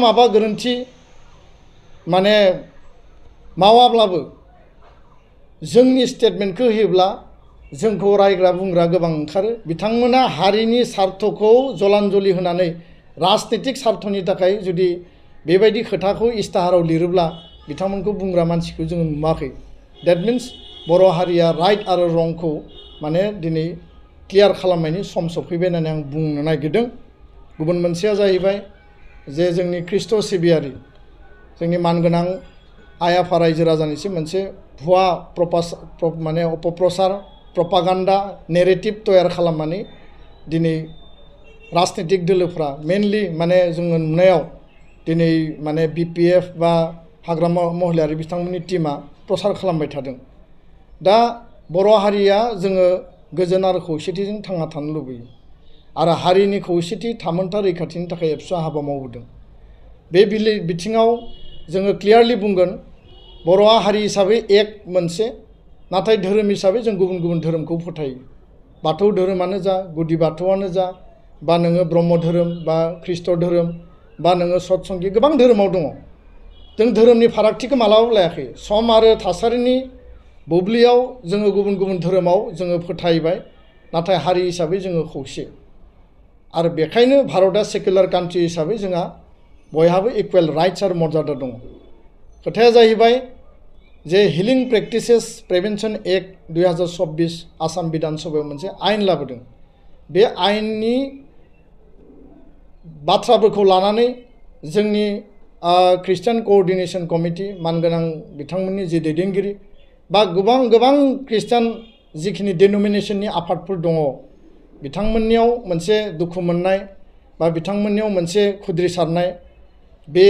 माबा गोरोन्थि माने मावाब्लाबो जोंनि स्टेटमेन्टखौ होयोब्ला जोंखौ रायग्रा बुंग्रा गोबां ओंखारो। बिथांमोना हारिनि स्वार्थखौ जलान्जलि होनानै राजनीतिक स्वार्थनि थाखाय जुदि बेबायदि खोथाखौ इस्ताहाराव लिरोब्ला बिथांमोनखौ बुंग्रा मानसिखौ जों नुवाखै। दैट मिन्स बर' हारिया राइट आरो रंखौ माने दिनै क्लियार खालामनायनि सम सफैबाय होननानै आं बुंनो नागिरदों। गुबुन मोनसेया जाहैबाय जे जोंनि ख्रिस्ट' सिबियारि जोंनि मानगोनां आइ आफा रायजो राजानिसिम मोनसे भुवा माने अपप्रचार प्रपागान्डा नेरेटिभ तैयार खालामनानै दिनै राजनीतिक दोलोफ्रा मेनलि माने जोङो नुनायाव दिनै माने BPF बा हाग्रामा महिलारि बिथांमोननि टीमा प्रसार खालामबाय थादों। दा बर' हारिया जोङो गोजोन आरो खौसेथिजों थांना थानो लुबैयो आरो हारिनि खौसेथि थामोनथा रैखाथिनि थाखाय एबसुआ हाबा मावबोदों। बे बिथिङाव जोङो क्लियारलि बुंगोन बर'आ हारि हिसाबै एक मोनसे, नाथाय धोरोम हिसाबै जों गुबुन गुबुन धोरोमखौ फोथायो। बाथौ धोरोमानो जा, गुदि बाथौआनो जा, बा नोङो ब्रह्म धोरोम बा ख्रिस्ट' धोरोम बा नोङो सतसंगि गोबां धोरोमाव दङ। जों धोरोमनि फारागथिखौ मालाबाबो लायाखै। सम आरो थासारिनि बुब्लियाव जोङो गुबुन गुबुन धोरोमाव जोङो फोथायबाय, नाथाय हारि हिसाबै जोङो खौसे। आरो बेखायनो भारतआ सेकुलार कान्ट्रि हिसाबै जोंहा बयहाबो इकुवेल राइट्स आरो मर्यादा दङ। खोथाया जाहैबाय जे हिलिं प्रेक्टिसेस प्रिभेन्सन एक्ट 2024 आसाम बिधान सभायाव मोनसे आयेन लाबोदों। बे आयेननि बाथ्राफोरखौ लानानै जोंनि ख्रिस्टियान क'अर्डिनेशन कमिटि मानगोनां बिथांमोननि जे दैदेनगिरि बा गोबां ख्रिस्टियान जिखिनि डेनोमिनेशननि आफादफोर दङ बिथांमोननियाव मोनसे दुखु मोननाय बा बिथांमोननियाव मोनसे खुद्रिसारनाय बे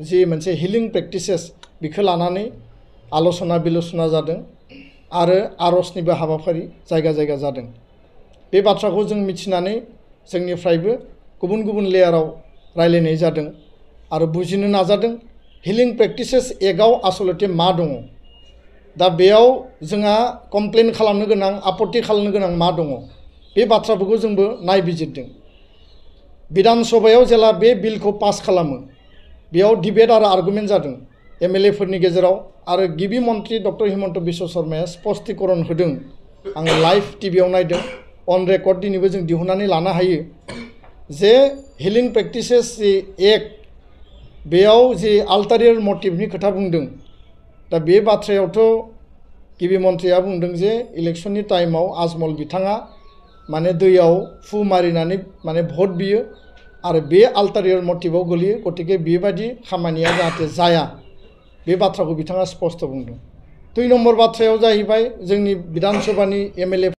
जि मोनसे हिलिं प्रेक्टिसेस बेखौ लानानै आल'सना बिल'सना जादों आरो आर'जनिबो हाबाफारि जायगा जायगा जादों। बे बाथ्राखौ जों मिथिनानै जोंनिफ्रायबो गुबुन गुबुन लेयाराव रायलायनाय जादों आरो बुजिनो नाजादों हिलिं प्रेक्टिसेस एक्टआव आसलते मा दङ। दा बेयाव जोंहा कमप्लेन खालामनो गोनां आपत्ति खालामनो गोनां मा दङ बे बाथ्राफोरखौ जोंबो नायबिजिरदों। बिधान सभायाव जेला बे बिलखौ पास खालामो बेयाव डिबेट आरो आर्गुमेन्ट जादों MLA फोरनि गेजेराव आरो गिबि मन्त्रि डक्टर हिमन्त बिश्व शर्माया स्पष्टीकरण होदों। आं लाइभ टिभियाव नायदों, अन रेकर्ड दिनैबो जों दिहुननानै लानो हायो जे हिलिं प्रेक्टिसेस एक्ट बेयाव जि आल्टारियर मटिभनि खोथा बुंदों। दा बे बाथ्रायावथ' गिबि मन्थ्रिया बुंदों जे इलेक्शननि टाइमाव आजमल बिथाङा माने दैयाव फु मारिनानै माने भट बियो आरो बे आल्टारियर मटिभआव गोलैयो, गतिके बेबायदि खामानिया जाहाथे जाया बे बाथ्राखौ बिथाङा स्पष्ट बुंदों। 2 नम्बर बाथ्रायाव जाहैबाय जोंनि बिधान सभानि MLA